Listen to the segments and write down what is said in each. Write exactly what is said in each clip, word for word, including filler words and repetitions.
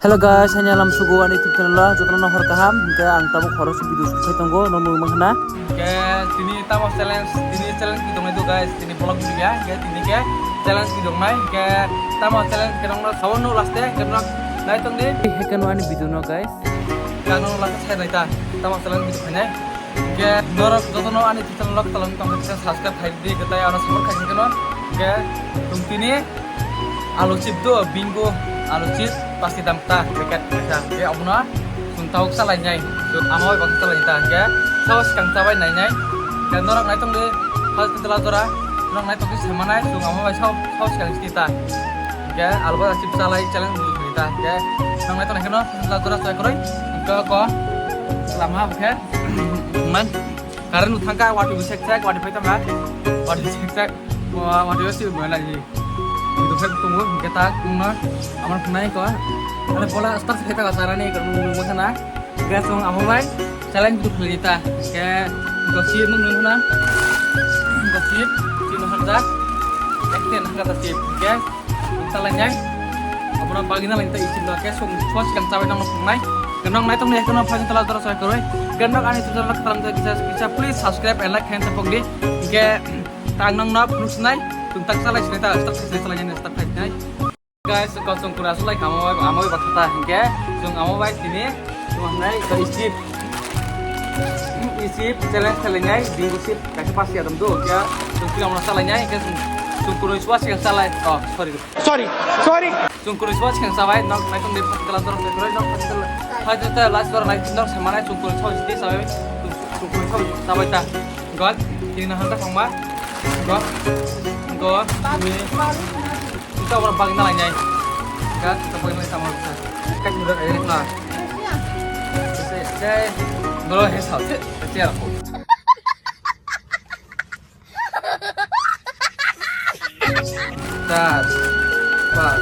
Hello guys, haini alam sugo ani YouTube channel o jotono hor kaham. Hingke ang tabuk horo se video shoot khai tongo, nong nung mangkhana. Hingke tini tamo challenge, tini challenge video nai do guys, tini vlog video ya. Hingke tini ke challenge video nai, hingke tamo challenge ke nong sabo no last e, hingke nong nai tong di. Hingke no ani video no guys. Kano last e sai nai ta, tamo challenge video nai. Hingke norok jotono ani channel o kwtal wngwi tongkha kisa subscribe khai di, hingke tai ano support khai khe no. Hingke chwng tini alu chip do, bingo alu chip pasti dam ta packet kaisa. Hingke abono chwng tabuk chalai nai, chwng amo bai baksa chalai ta. Hingke sabo swkang chabai nai nai. Hingke norok nai tong di first tela jora, norok nai tong di semanai, chwng amo bai sabo, sabo swkang sini ta. Hingke alu bai chip chalai challenge bulu khai ta. Hingke norok nai tong nai khe no tela jora chai kwrwi. Hingke ko lama hingke man. Current no thangkha, watwi bo sek sek, watwi phai tongkha, watwi sek sek, wa-, watwi o sibima lai hi. Video phai tongo, hingke tak wngno, amar phnai ko, ale bola start se kha ta sarani ko nung nung sana, hingke chwng amo bai, challenge video khlai ta, hingke gosi nung nung na, gosi, tino hanjar, ek ten hanjar ta sip, hingke. Talai nai. Abono bagina lai ta ichim da ke song chua sikang chabai nang nang nai. Ganang nai tong nai kono phai tala dora sai koroi. Ganang ani tu dora kataram da kisa kisa please subscribe and like hand tapok di. Ke tang nang na phunuk sinai. Tung tak salai sinai ta start khai sinai salai nai start khai sinai. Guys, ko song kura sulai kamo amo bai bakta hingke. Song amo bai tini. Song nai ko ichip. Ichip challenge khalai nai. Bingo chip kaisa pasi adam do. Ke song kura amo salai nai. Ke song kura chua sikang salai. Oh, sorry. Sorry, sorry. Chwng kwrwi sua chwng chabai, nok naitung de phai kala dorok de kwrwi nok phai kala. Phai de te last bar naitung nok samanai chwng kwrwi sua sidi chabai. Chwng kwrwi sua chabai ta. God, tini na hanta khongma. God, God, ni. Kita orang bagi nalai nyai. God, kita bagi nalai sama kita. Kai sudah aja na. Saya, saya, dulu saya tahu, saya, saya aku. Char, pas.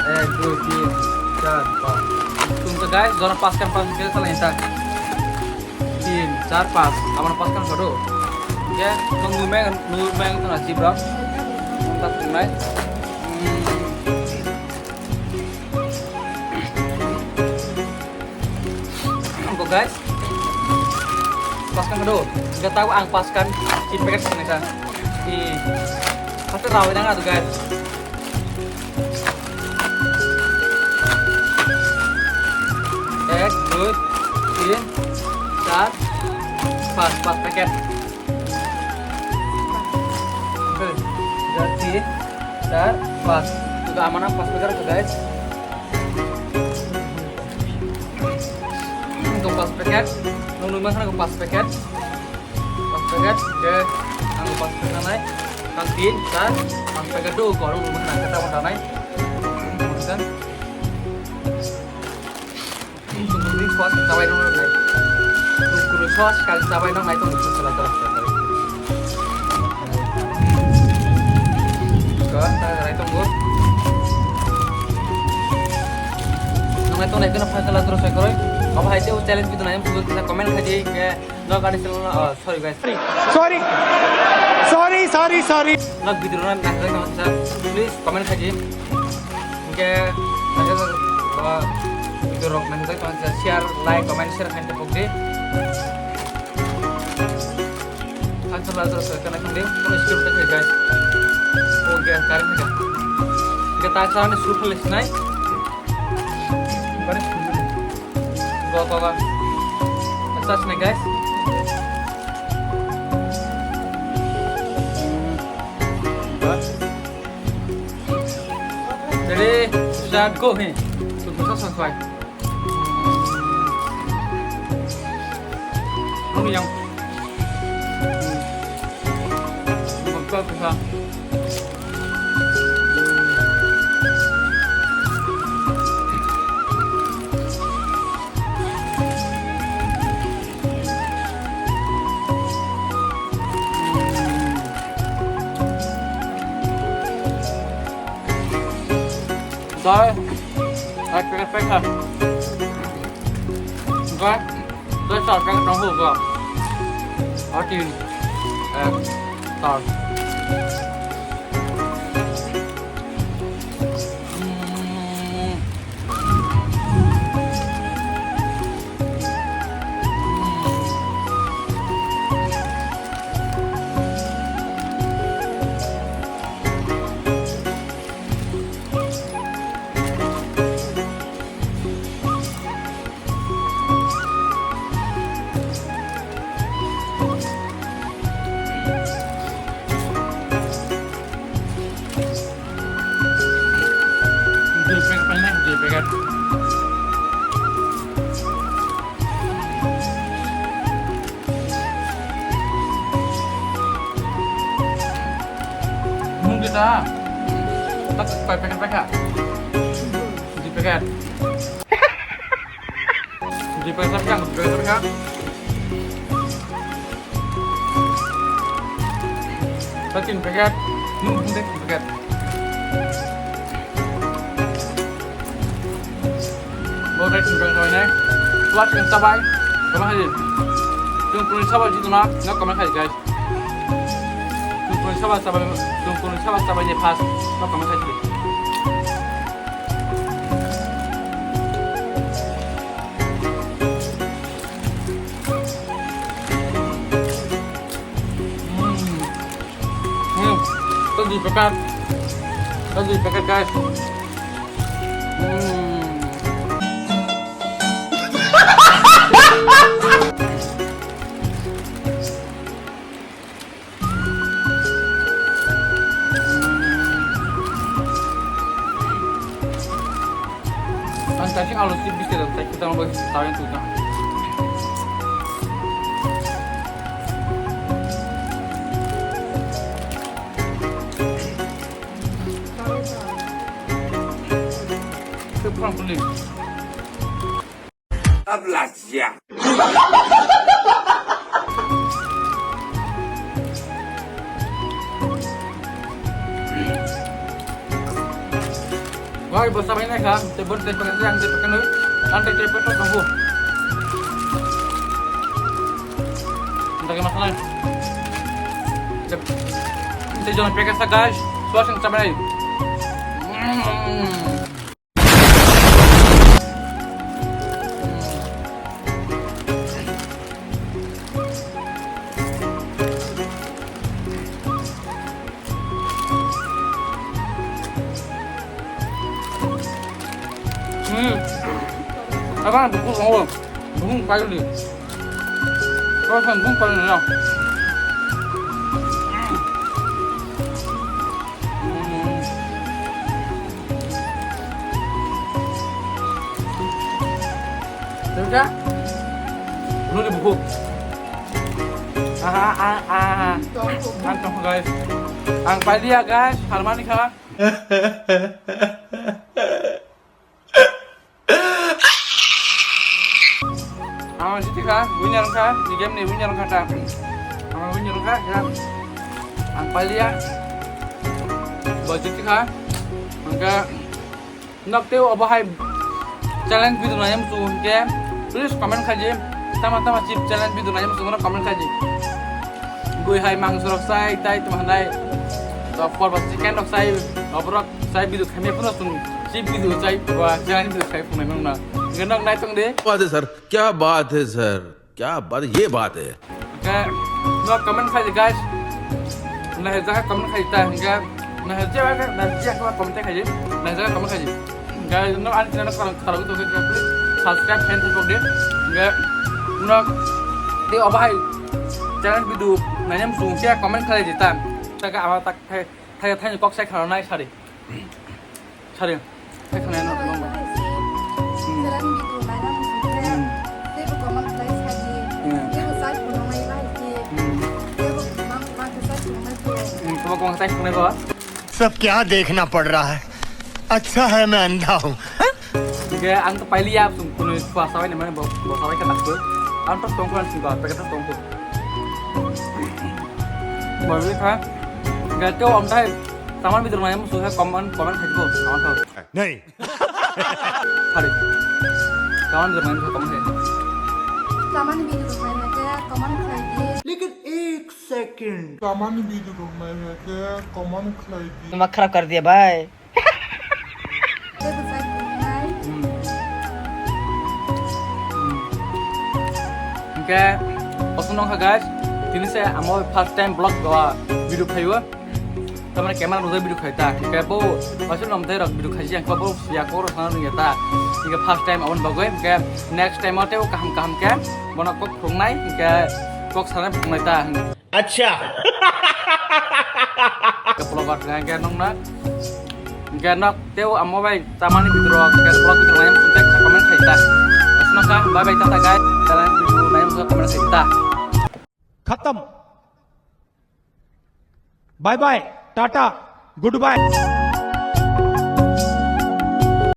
Ek, dui, tin, char, pas. Tumsa guys, jora pas kan pas kira salah inta. Tin, char, pas. Amar pas kan sodo. Oke, nung numeng, numeng tu nasi bro. Pas tunai. Hmm. Bo guys, paskan do. Gak tahu ang paskan si paket sini kan. Di pasti tahu nang atuh guys. Ek, dui, tin, char, pas, pas paket. Oke, jadi, char, pas. Juga amanah pas paket guys. Ito pas packet. Nung nung masana ko pas packet. Pas packet. Oke, ang pas packet nai. Ang tin, char, pas packet do ko nung nung masana kata mo nai. Kan? Sungkuri sos chabai rok nai. Sungkuri sos kali chabai rok nai tong sala tong. Ko ta rai tong go. Nang nai tong nai kono phai sala tong sai koroi. Abo hai te o challenge bidu nai am sudu kisa comment khaji ke no gari sala. Sorry guys. Sorry. Sorry, sorry, sorry. Nok video rok nang nai tong sa. Please comment khaji. Hingke, hingke, ah, video rok nang jak tong kha, share, like, comment, share khaina pokdi. Hangsa lajar sa kana khande, kono skip ta khai guys. Oh, guys, current ka. Hingke ta sa ni sur khale sinai. Bare sur. Go, go, go. Sa sinai guys. Ready, start, go, he. Tu bisa sampai. Ini yang. Buka, buka. Doi, ek packet packet. Doi, doi char packet nong hugo. Atin, ek, char. Hmm. Ta. Tak pakai pakai pakai. Di pakai. Di pakai pakai, di pakai pakai. Takin paket, nung paket, paket. Bo paket paket kawai nai. Tuwa chicken sabai, comment khai di. Tung kuni sabai jituna, no comment khai guys. Tung kuni sabai sabai, tung kuni sabai sabai ni first, no comment khai di. Hmm. Hmm. Tadi paket. Tadi paket, guys. Hmm. Ang kaising alu chip biscuit ang tai kita ang bai sawi tu ta. Itu kurang beli. Tabla siya. Wai, bwsa bai nai kha, tei bwrwi tei pakai yang tei pakai nui, ang tei tei pakai tong bu. Ang tei masalai. Tei jono pakai sa guys, suaseng chabai. Mm. Hmm. Abang buku mau, buku kali. Kau kan buku kali ni. Hmm. Terus ya? Lu di buku. Aha, ah, ah. Ang tong guys. Ang pailiya guys, harmani kha. Ang jiti kha, winner kha, di game ni winner kha ta. Ang winner kha, ya. Ang pailiya. Bo jiti kha. Angka nok teo obo hai challenge video nai muchung ke, please comment khaji. Tama tama chip challenge video nai muchung comment khaji. Gui hai mangso rok sai, tai tuma hanai. To porba chicken rok sai, oborok sai video khamya phano chung chip video sai, ba challenge video sai phunai mangna. Ganok nai tong de. बात है सर, क्या बात है सर, क्या बात, ये बात है। Ke, no comment khai guys. Na jaga comment khai ta, ke, na jaga, na jaga comment khai. Na jaga comment khai. Guys, no an channel kharang kharang to ke, please subscribe fan to de. Ke, no, de obo hai channel video nai muchung ke comment khai ta. Taka ama tak khai, khai, khai kok sai kharang nai sari. Sari, hai khana no. Hmm. Hmm. Hmm. Tuma kong sai khana ko. सब क्या देखना पड़ रहा है? अच्छा है मैं अंधा हूँ। Hingke ang to pailiya sung kunu chua sabai ni mane bo, bo sabai khe nakgo. Ang to tongkho ang sing ba, pekhe to tongkho. Bo ri kha. Hingke to ang thai taman bidor mane musu khe comment, comment khai bo. Ang to. नहीं। Sorry. Taman bidor mane musu comment khai. Taman bidor mane khe comment khai di. लेकिन एक second. Taman bidor mane khe comment khai di। दिमाग खराब कर दिया भाई। Hmm. Hmm. Hingke, kosom nongkha guys, tini se amo first time vlog, ah, video phaio. Tamani camera nujai video khai ta. Hingke bo, waisa nom tei rok video khai jang ko bo, ya ko rok sana nungya ta. Hingke first time aboni bagoi, hingke next time o tei o kaham kaham ke, bono kok phungnai, hingke kok sana phungnai ta. Acha. Ke vlog at ngai ke nong na. Ke nok teo amo bai tamani bidro ke vlog bidro ngai mung ke comment khai ta. Asno ka bye bye tata guys. Tamani bidro ngai mung comment khai ta. खत्म। Bye bye, tata. Goodbye.